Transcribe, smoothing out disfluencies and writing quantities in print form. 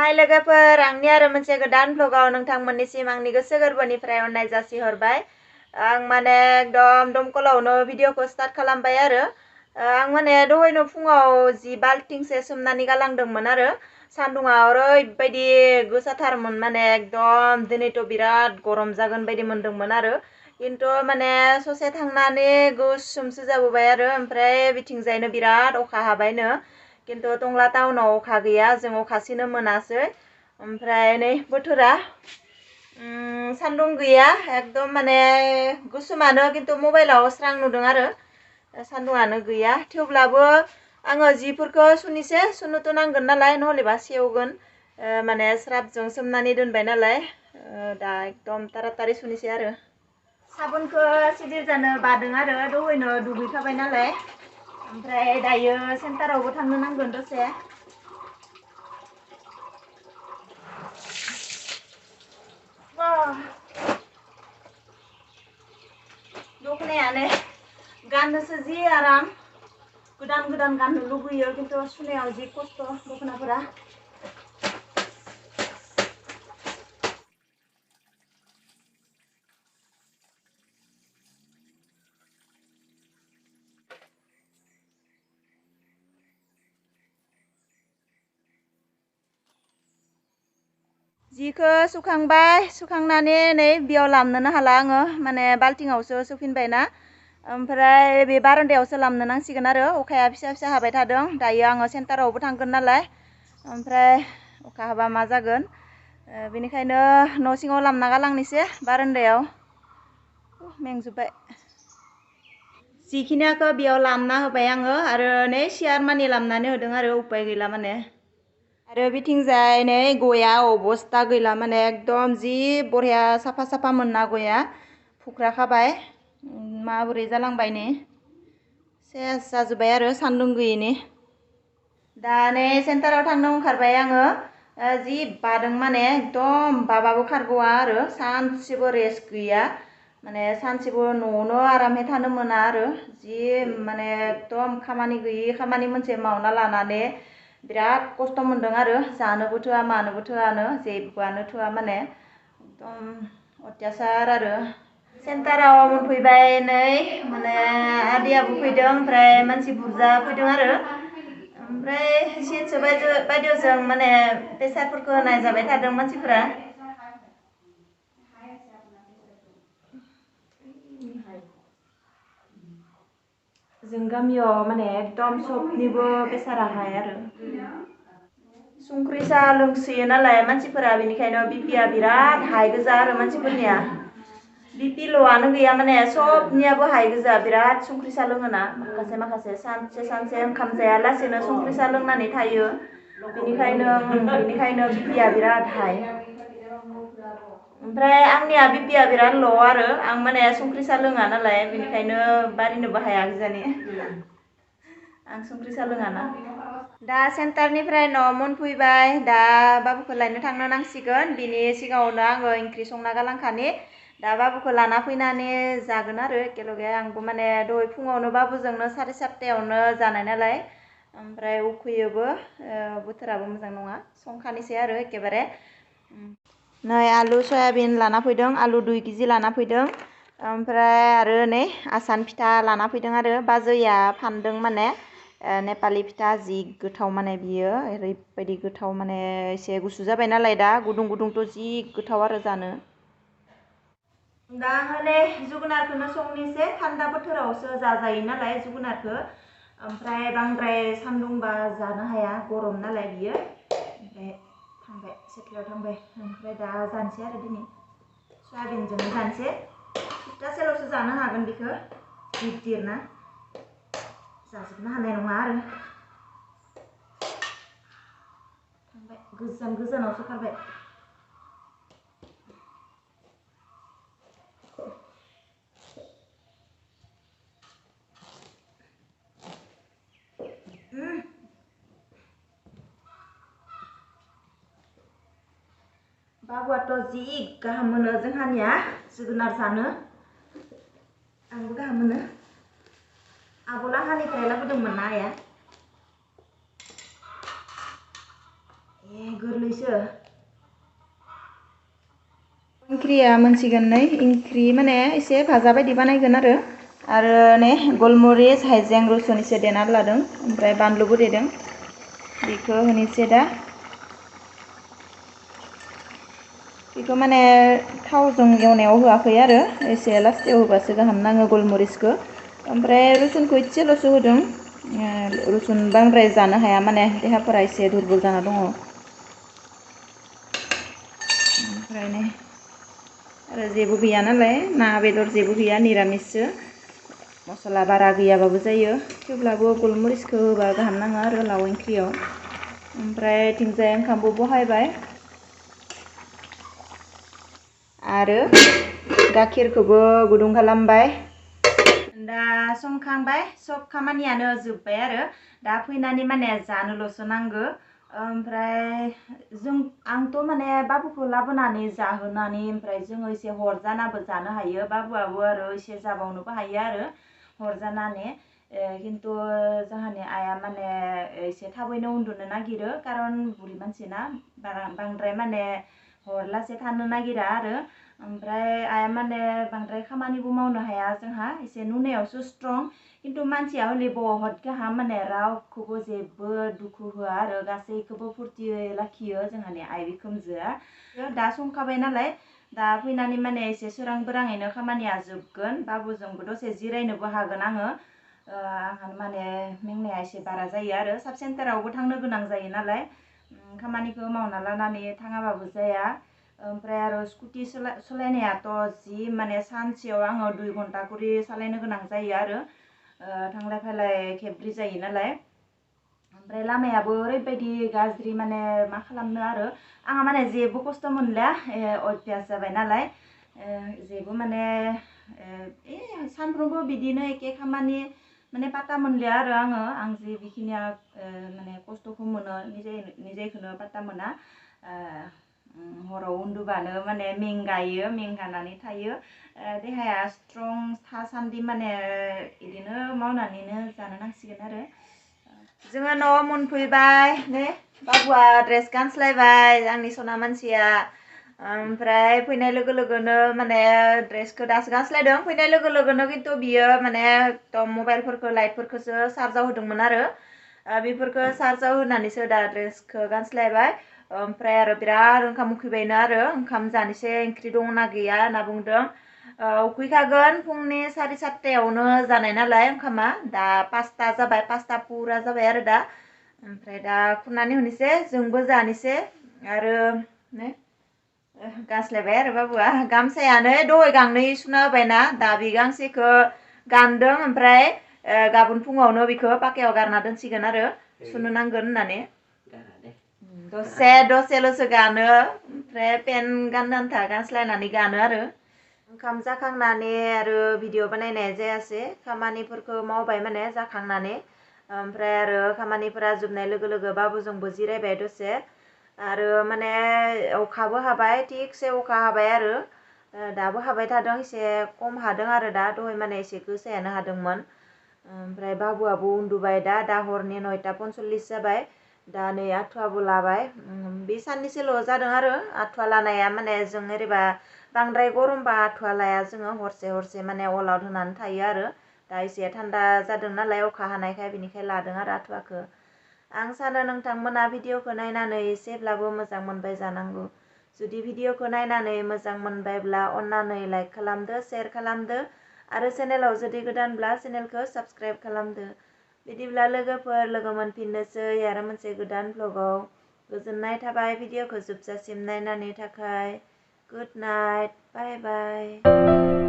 हाय लोगोफोर आंनि आरो मोनसे गोदान ब्लगाव नोंथांमोननिसिम आंनि गोसो गोरबोनिफ्राय अननाय जासिहरबाय। आं माने एकदम दमकलावनो भिडिअखौ स्टार्ट खालामबाय आरो आं माने दहायनो फुङाव जि बाल्टिंसे सोमनानै गालांदोंमोन आरो सान्दुङा ओरैबायदि गोसाथारमोन माने एकदम दिनैथ' बिराद गरम जागोन बायदि मोनदोंमोन आरो किन्तु माने ससे थांनानै गुसुमसो जाबोबाय आरो ओमफ्राय बिथिंजायनो बिराद अखा हाबायनो किन्तु टंला टाउनाव अखा गैया जों अखासिनो मोनासै ओमफ्राय नै बोथोरा सान्दुं गैया एकदम माने गुसुमानो किन्तु मबाइलाव स्रां नुदों आरो सान्दुङानो गैया थेवब्लाबो आङो जिफोरखौ सुनिसे सुनोथ' नांगोन नालाय नहलेबा सेवगोन माने स्राबजों सोमनानै दोनबाय नालाय दा एकदम तारातारि सुनिसै आरो साबोनखौ सिदिर जानो बादों आरो दहायनो दुगैखाबाय नालाय ओमफ्राय दायो सेन्टारावबो थांनो नांगोन दसे दखनायानो गाननोसो जि आराम गोदान गोदान गाननो लुगैयो किन्तु सुनायाव जि खस्थ' दखनाफोरा जिखौ सुखांबाय सुखांनानै नै बेयाव लामनोनो हाला आङो माने बाल्टिंआवसो सुफिनबायना ओमफ्राय बे बारान्दायावसो लामनो नांसिगोन आरो अखाया फिसा फिसा हाबाय थादों दायो आङो सेन्टारावबो थांगोन नालाय ओमफ्राय अखा हाबा मा जागोन बेनिखायनो न' सिङाव लामना गालांनोसै बारान्दायाव मेंजोब्बाय जिखिनिखौ बेयाव लामना होबाय आङो आरो नै सियार मानि लामनानै होदों आरो उपाय गैला माने आरो बिथिंजाय नै गया अबस्था गैला माने एकदम जि बरिया साफा साफा मोनना गया फुख्रा खाबाय माबोरै जालांबाय नै सेस जाजोब्बाय आरो सान्दुं गैयिनि दा नै सेन्टाराव थांनो ओंखारबाय आङो जि बादों माने एकदम बाबाबो खारग'वा आरो सानसेबो रेस्ट गैया माने सानसेबो न'आवनो आरामै थानो मोना आरो जि माने एकदम खामानि गैयि खामानि मोनसे मावना लानानै बिराद खस्थ' मोनदों आरो जानोबो थोआ मानोबो थोआनो जेबोआनो थोआ माने एकदम अत्यासार आरो सेन्टाराव मोनफैबाय नै माने आदैयाबो फैदों ओमफ्राय मानसि बुरजा फैदों आरो ओमफ्राय सिटसो बायदियावजों माने बेसादफोरखौ नायजाबाय थादों मानसिफोरा जों गामियाव माने एकदम सबनिबो बेसारा हाय आरो संख्रि साहा लोंसोयो नालाय मानसिफोरा बेनिखायनो बिपिया बिराद हाइ गोजा आरो मानसिफोरनिया बिपि ल'आनो गैया माने सबनियाबो हाइ गोजा बिराद संख्रि साहा लोङोना माखासे सानसे ओंखाम जायालासेनो संख्रि साहा लोंनानै थायो बेनिखायनो बिपिया बिराद हाइ ओमफ्राय आंनिया बिपिया बिराद ल' आरो आं माने संख्रि साहा लोङा नालाय बेनिखायनो बारिनोबो हाया किजानि आं संख्रि साहा लोङाना दा सेन्टारनिफ्राय न' मोनफैबाय दा बाबुखौ लायनो थांनो नांसिगोन बिनि सिगाङावनो आङो ओंख्रि संना गालांखानि दा बाबुखौ लाना फैनानै जागोन आरो एखेलगे आंबो माने दहाय फुङावनो बाबुजोंनो 7:30 जानाय नालाय ओमफ्राय उखैयोबो बोथोराबो मोजां नङा संखानोसै आरो एखेबारे नै आलु सयाबिन लाना फैदों आलु 2 केजि लाना फैदों ओमफ्राय आरो नै आसान फिथा लाना फैदों आरो बाजैया फानदों माने नेपालि फिथा जि गोथाव माने बियो ओरैबायदि गोथाव माने एसे गुसु जाबाय नालाय दा गुदुं गुदुंथ' जि गोथाव आरो जानो दा माने जोगोनारखौनो संनोसै थान्दा बोथोरावसो जाजायो नालाय जोगोनारखौ ओमफ्राय बांद्राय सान्दुंबा जानो हाया गरम नालाय बियो ओमफ्राय थांबाय सेथलायाव थांबाय ओमफ्राय दा जानोसै आरो दिनै सयाबिनजोंनो जानोसै सप्तासेल'सो जानो हागोन बेखौ गिदिर ना जाजोबनो हानाय नङा आरो थांबाय गोजानावसो खारबाय बाबुआथ' जि गाहाम मोनो जोंहानिया जोगोनार जानो आंबो गाहाम मोनो आब'लाहानिफ्राय लाबोदोंमोन ना आइया गोरलैसो ओंख्रिया मोनसिगोन नै ओंख्रि माने एसे भाजा बायदि बानायगोन आरो नै गलमरिच हाइजें रुसुन एसे देना लादों ओमफ्राय बानलुबो देदों बेखौ होनोसै दा बेखौ माने थावजों एवनायाव होआखै आरो एसे लास्टाव होबासो गाहाम नाङो गलमरिचखौ ओमफ्राय रुसुनखौ एसेल'सो होदों रुसुन बांद्राय जानो हाया माने देहाफोरा एसे दुरबल जाना दङ ओमफ्राय नै आरो जेबो गैया नालाय ना बेदर जेबो गैया निरामिससो मस्ला बारा गैयाबाबो जायो थेवब्लाबो गलमरिचखौ होबा गाहाम नाङो आरो लाव ओंख्रियाव ओमफ्राय थिंजाय ओंखामबो बहायबाय आरो गाखिरखौबो गुदुं खालामबाय दा संखांबाय सब खामानियानो जोब्बाय आरो दा फैनानै माने जानोल'सो नांगौ ओमफ्राय आंथ' माने बाबुखौ लाबोनानै जाहोनानै ओमफ्राय जोङो एसे हर जानाबो जानो हायो बाबुआबो आरो एसे जाबावनोबो हायो आरो हर जानानै खिन्थु जोंहानि आइया माने एसे थाबैनो उन्दुनो नागिरो कारन बुरि मानसि ना बांद्राय माने हरलासे थानो नागिरा आरो ओमफ्राय आइया माने बांद्राय खामानिबो मावनो हाया जोंहा एसे नुनायावसो स्ट्रं खिन्थु मानसिया हले बहुत गाहाम माने रावखौबो जेबो दुखु होआ आरो गासैखौबो फुर्तियै लाखियो जोंहानि आइ बिखुनजोआ दा संखाबाय नालाय दा फैनानै माने एसे सोरां बोराङैनो खामानिया जोबगोन बाबुजोंबो दसे जिरायनोबो हागोन आङो माने मेंनाया एसे बारा जायो आरो साब सेन्टारावबो थांनो गोनां जायो नालाय खामानिखौ मावना लानानै थाङाबाबो जाया ओमफ्राय आरो स्कुटि सालायनायाथ' जि माने सानसेयाव आङो 2 घन्टा करि सालायनो गोनां जायो आरो थांलाय फैलाय खेबब्रै जायो नालाय ओमफ्राय लामायाबो ओरैबायदि गाज्रि माने मा खालामनो आरो आंहा माने जेबो खस्थ' मोनलिया अभ्यास जाबाय नालाय जेबो माने सानफ्रोमबो बिदिनो एखे खामानि माने पाता मोनलिया आरो आं जे बेखिनिया माने खस्थ'खौ मोनो निजेखौनो पाता मोना हराव उन्दुबानो माने मेंगायो मेंगानानै थायो देहाया स्ट्रं थासान्दि माने बिदिनो मावनानैनो जानो नांसिगोन आरो जोङो न'आव मोनफैबाय ने बाबुआ ड्रेस गानस्लायबाय आंनि सना मानसिया ओमफ्राय फैनाय लोगो लोगोनो माने ड्रेसखौ दासो गानस्लायदों फैनाय लोगो लोगोनो खिन्थु बियो माने एकदम मबाइलफोरखौ लाइटफोरखौसो चार्जाव होदोंमोन आरो बेफोरखौ चार्जाव होनानैसो दा ड्रेसखौ गानस्लायबाय ओमफ्राय आरो बिराद ओंखाम उखैबायनो आरो ओंखाम जानोसै ओंख्रि दंना गैया होनना बुंदों उखैखागोन फुंनि 7:30 जानाय नालाय ओंखामा दा 5टा जाबाय 5टा पुरा जाबाय आरो दा ओमफ्राय दा खुरनानै होनोसै जोंबो जानोसै आरो ने गानस्लायबाय आरो बाबुआ गामसायानो दहाय गांनै सुना होबायना दा बे गांसेखौ गानदों ओमफ्राय गाबोन फुङावनो बेखौ पाकायाव गारना दोनसिगोन आरो सुनो नांगोन होननानै दसेल'सो गानो ओमफ्राय पेन्ट गाननो आन्था गानस्लायनानै गानो आरो ओंखाम जाखांनानै आरो भिडिअ बानायनाय जायासै खामानिफोरखौ मावबाय माने जाखांनानै ओमफ्राय आरो खामानिफोरा जोबनाय लोगो लोगो बाबुजोंबो जिरायबाय दसे आरो माने अखाबो हाबाय थिगसे अखा हाबाय आरो दाबो हाबाय थादों एसे खम हादों आरो दा दहाय माने एसे गोसायानो हादोंमोन ओमफ्राय बाबुआबो उन्दुबाय दा हरनि 9:45 जाबाय दा नै आथुवाबो लाबाय बे साननैसोल' जादों आरो आथुवा लानाया माने जों ओरैबा बांद्राय गरमबा आथुवा लाया जोङो हरसे माने अल आउट होनानै थायो आरो दा एसे थान्दा जादों नालाय अखा हानायखाय बिनिखाय लादों आरो आथुवाखौ आं सानो नोंथांमोना भिडिअखौ नायनानै एसेब्लाबो मोजां मोनबाय जानांगौ जुदि भिडिअखौ नायनानै मोजां मोनबायब्ला अन्नानै लाइक खालामदो शेयार खालामदो आरो चेनेलाव जुदि गोदानब्ला चेनेलखौ साबस्क्राइब खालामदो बिदिब्ला लोगोफोर लोगो मोनफिननोसै आरो मोनसे गोदान भ्लगाव गोजोननाय थाबाय भिडिअखौ जोबजासिम नायनायनि थाखाय गुड नाइट बाय बाय